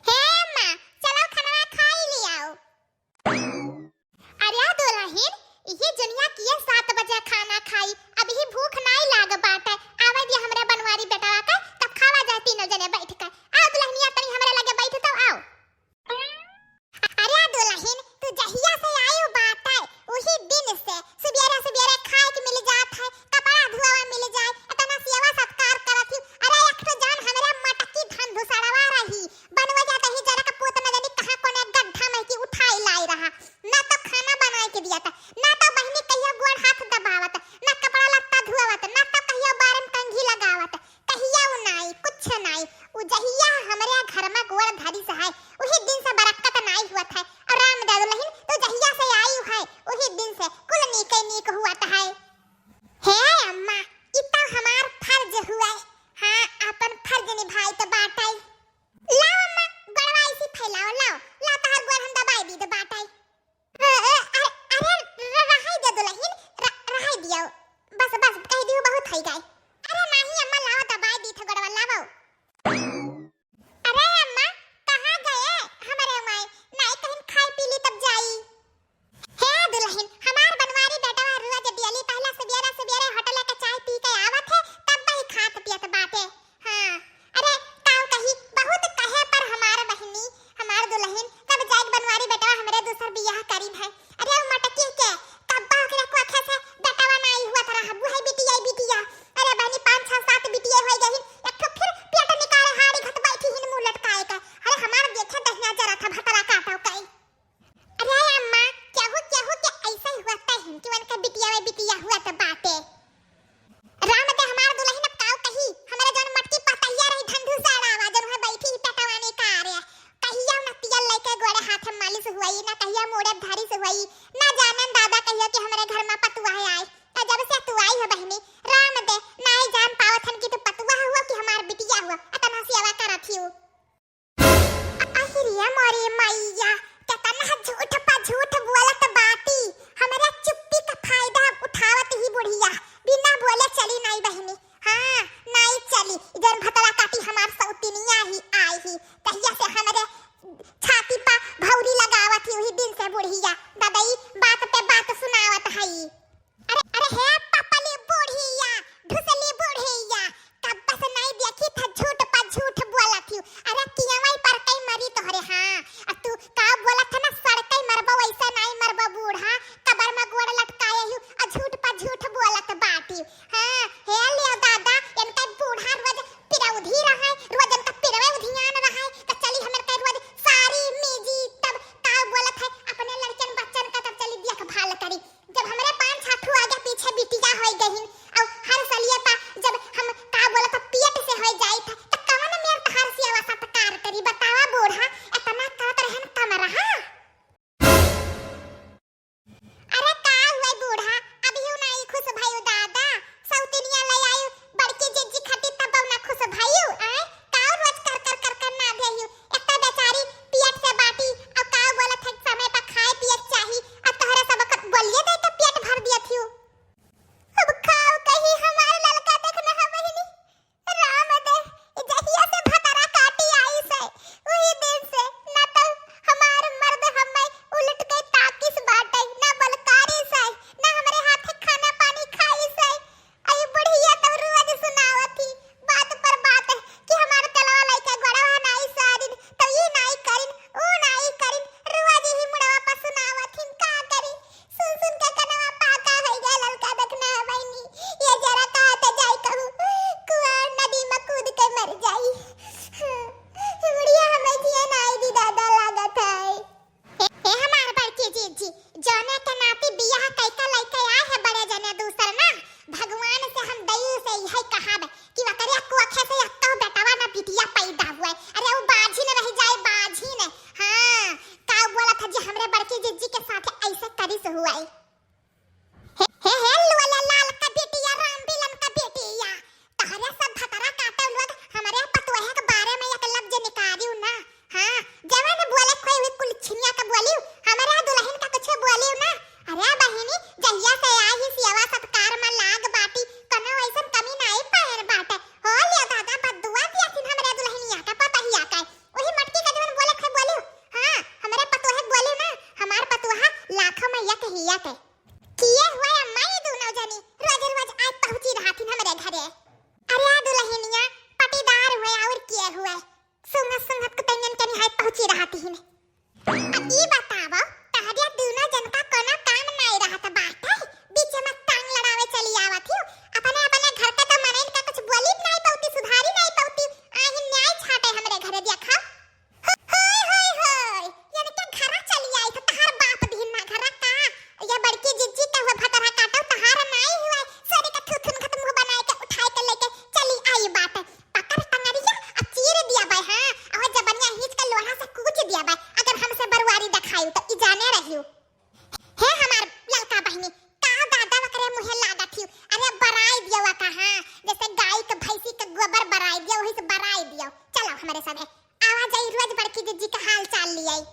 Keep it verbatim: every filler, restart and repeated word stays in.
हे अम्मा, चलो खाना खाई लियाओ। अरे दुलहिन, इही जुनिया किए सात बजे खाना खाई, अबही भूख नाई लाग बाटे। आवे दिया हमरे बनवारी बेटवा के, तब खावा जाए तीनों जने बैठ के। आओ दुलहिनिया, तनी हमरे लगे बैठ तो आओ। अरे दुलहिन, तू जहिया से आयु बाटे, उही दिन से सुबेरे सुबेरे खाए के मिल जात है, कपड़ा धुआवा मिल जाए, इतना सेवा सत्कार करत ही। अरे एक ठो जान हमरे मटकी धन धुसड़वा रही, बनवा जात ही जरा का पूत न जानी कहाँ कोने गड्ढा में की उठाई लाई रहा, ना तो खाना बनाए के दिया था, ना तो बहिनी कहियो गोड़ हाथ दबावत, ना कपड़ा लत्ता धुआवत, ना तो कहियो बारम कंघी लगावत, कहियो नाई, कुछ नाई। उ जहिया हमरे घर में गोड़ धरी से है, उही दिन से बरक्कत नाई हुआ था। और राम दे दुलहिन, तू जहिया से आयु है, उही दिन से कुल नीके नीक हुआ था। हे अम्मा, ई तो हमार फर्ज हुआ। हाँ, अपन फर्ज निभाई तो बाटे। लाओ अम्मा, गोड़वा ऐसी फैलाओ, लाओ, लाओ, तहार गोड़ हम दबाई दी तो बाटे। अ, अ, अरे, अरे, र-, रहाई दे दुलहिन, र-, रहाई दियो। बस, बस, कह दियो, बहुत है गए। अरे नाही अम्मा, लाओ, दबाई दी थे गोड़वा, लाओ। अरे अम्मा, कहाँ गए हमरे माई? नाई कहीं खाई पी ली तब जाई। हे दुलहिन, हमार बनवारी बेटवा रोज डेली पहला सुबेरे सुबेरे होटल के चाय पी के आवत है, तब वही खात पियत बाटे। हाँ, अरे काऊ कही, बहुत कहे पर हमार बहिनी, हमार दुलहिन, कब जाए बनवारी बेटवा हमरे दूसर बियाह करीन है। अरे उ मटकी के, कब्बा ओकरे कोखे से बेटवा नाई हुआ था, रहबू है बिटिया, बिटिया। अरे बहिनी, पाँच छह सात बिटिया हो गई, एक ठो फिर पेट निकाले हाड़ी घट बैठी हिन मुंह लटकाए के। अरे हमार देखे दहिया जरा था भतरा काटो कई। अरे अम्मा, केहू केहू के ऐसा ही होता है कि उनका बिटिया में बिटिया हुआ तो बाटे। राम दे हमार दुलहिन अब काऊ कही, हमरे जौन मटकी पतैया रही धंधू साड़ावा, जौन है बैठी ही पेटवानी का रे। कहिया न तेल लेके गोड़े हाथ में मालिश हुई, ना कहिया मूड़े धारिश हुई, ना जाने दादा कहिया कि हमरे घर में पतुआ है आए। आ जब से तू आई है बहिनी, राम दे, नाई जान पावत हन कि तू पतुआ हुआ कि हमार बिटिया हुआ, अतना सेवा करत ही। अहिरिया मोरे मैया, केतना झूठ पा झूठ बोलत बाटी। हमरा चुप्पी का फायदा उठावत ही बुढ़िया, बिना बोले चली नाई बहिनी। हाँ, नाई चली, इधर भतरा काटी हमार सौतिनिया ही आई ही। तहिया से हमरे छाती पा भौरी लगावत ही, उही दिन से बुढ़िया ददई बात पे बात सुनावत हई। अरे, अरे हे पपली बुढ़िया, ढुसली बुढ़िया, कब्बस नाई देखी था झूठ पा झूठ बोलत ही। अरे कियावाई पर कई मरी तोहरे, हाँ। अब तू का बोलत है ना, सड़कई मरबो, वैसे नाई मरबो बूढ़ा, कबर में गोड़ लटकाए ही, आ झूठ पा झूठ बोलत बाटी। हाँ, हे लियो दादा, इनका बूढ़ा रोज पिरौधी रहे, रोज इनका पिरवे उधियान रहे, तो चली हमर के रोज साड़ी दिन। अब ई बतावा, तहरे दुनो जन का कोनो काम नाई रहत बाटे, बीच में टांग लड़ावे चली आवत हियो। अपने, अपने घर के तो मनइन का कुछ बोली नाई पउती, सुधारी नाई पउती, आही न्याय छाटे हमरे घरे देखा। हो-, होय, होय, होय, यानी के घरा चली आई तो तहार बाप दिन ना घरा का? या बड़की जिज्जी के हुआ भतरा काटो तहार नाई हुआ, सोरे का थुथुन खत मुंह बनाए के उठाए के लेके चली आई बाटे। पकड़ टंगरिया आ चीर दिया बाय, हाँ, और जबनिया हींच के लोढ़ा से कूच दिया बाय, अगर हमसे बरुआरी देखायु तो ई जाने रहियो। हे हमार ललका बहिनी, का दादा वकरे मुँहे लागत हियो? अरे बराई दियो का, हाँ, जैसे गाय के भैंसी के गोबर बराई दियो, वही से बराई दियो। चलो हमरे संगे, आवा जाई रोज बड़की जिज्जी का हाल चाल लियाई।